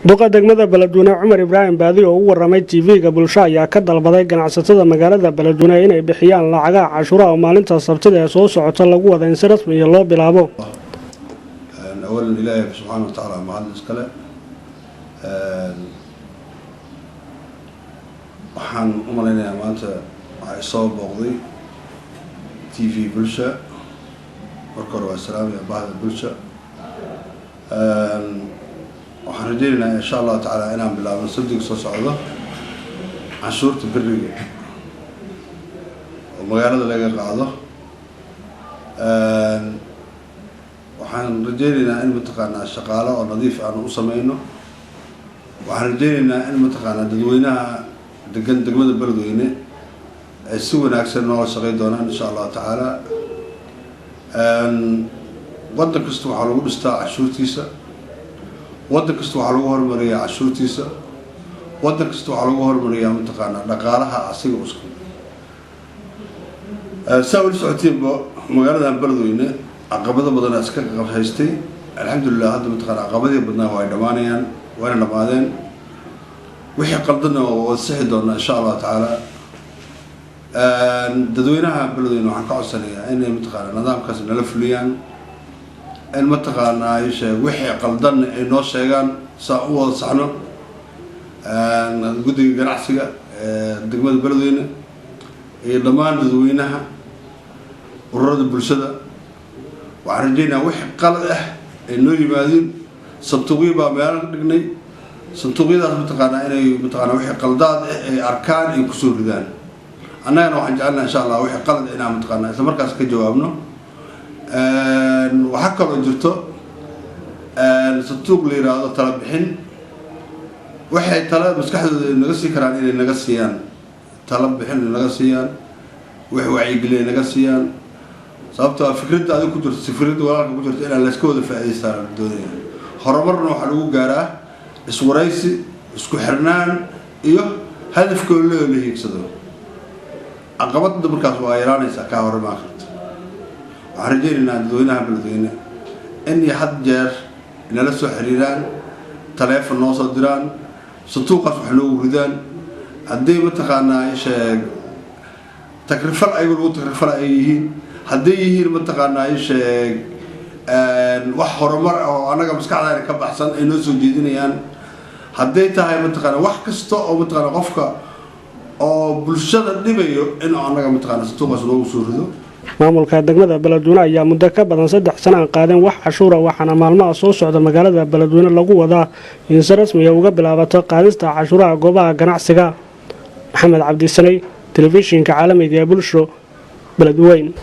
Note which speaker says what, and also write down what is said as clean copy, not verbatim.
Speaker 1: Duqa degmada Beledweyne, Cumar Ibraahim Baadi, oo u waramay TV-ga Bulsho, ayaa ka dalbaday ganacsatada magaalada Beledweyne inay bixiyaan lacagaha cashuuraha oo maalinta Sabtida ee soo socota lagu wada in si rasmiya loo bilaabo.
Speaker 2: Awalan, Ilaahay subxaana wa tacaala mahad iskale. Waxaan u malaynayaa maanta waxaa isoo booqday TV Bulsha. Marka hore waa salaamaya bahda Bulsha. Waxaan rajeynaynaa, insha Allahu tacaala, inaan bilaabno Sabtiga soo socdo canshuurta beriga oo magaalada laga qaado. Waxaan rajeyneynaa in mataqaanaa shaqaalo oo nadiif aan u sameyno. Waxaan rajeyneynaa in mataqaanaa dadweynaha degan degmada Beledweyne ay si wanaagsan noola shaqey doonaan, insha Allahu tacaala. Waddan kasta waxaa lagu dhistaa cashuurtiisa, waddan kasta waxaa lagu horumariyaa cashuurtiisa, waddan kasta waxaa lagu horumariyaa mataqaanaa dhaqaalaha asiga usku. Saa ula socotiinba, magaaladan Beledweyne caqabado badanaa iska haystay. Alxamdulilah, hadda mataqaana caqabadii badnaa waa ay dhammaanayaan, wayna dhammaadeen. Wixii qaldanna waa wada sixi doonaa, insha Allahu tacaala. Dadweynaha Beledweyne waxaan ka codsanayaa inay mataqaana nidaamkaas nala fuliyaan, in mataqaanaa isheeg wixii qaldanna ay noo sheegaan saa u wada saxno. Guddiga ganacsiga degmada Beledweyne iyo dhammaan dadweynaha, ururada bulshada, waxaan rajeynayaa wixii qalad ah ay noo yimaadiin. Sanduuqyo baa meelo dhignay. Sanduuqyadaas mataqaanaa inay mataqaanaa wixii qaldaad ah ay arkaan ay kusoo ridaan. Annagana waxaan jecelnaha, insha Allah, wixii qalad inaan mataqaanaa isla markaas ka jawaabno. Waxaa kaloo jirto sanduuq la yiraahdo tala bixin. Waxay tala maskaxdooda naga sii karaan inay naga siiyaan, tala bixin naga siiyaan, wax wacyigelin naga siiyaan, sababtoo ah fikradda adiga ku jirto, fikradda walaalka ku jirto, inaan layska wada faa'idaystaan la doonaya. Horumarna waxaa lagu gaaraa iswaraysi, isku xirnaan iyo hadafkoo loo la hiigsado. Caqabadda markaas waa yaraanaysaa, kaa hor imaan karta. Waxaan rajeynaynaa dadweynaha Beledweyne in iyo had jeer nala soo xiriiraan, taleefon noo soo diraan, sanduuqaas wax noogu ridaan. Haddii mataqaanaa isheeg takrifal ayagu lagu takrifal ay yihiin, hadday yihiin mataqaanaa isheeg wax horumar ah oo annaga maskaxdaana ka baxsan ay noo soo jeedinayaan, hadday tahay mataqaana wax kasta oo mataqaana qofka oo bulshada dhibayo, inuu annaga mataqaana sanduuqaas noogu soo rido.
Speaker 1: Maamulka degmada Beledweyne ayaa muddo ka badan 3 sano aan qaadeen wax cashuura, waxaana maalmaha soo socda magaalada Beledweyne lagu wadaa in si rasmiya uga bilaabato qaadista cashuuraha goobaha ganacsiga. Maxamed Cabdisanay, Telefishinka Caalamiga ee Bulsho, Beledweyn.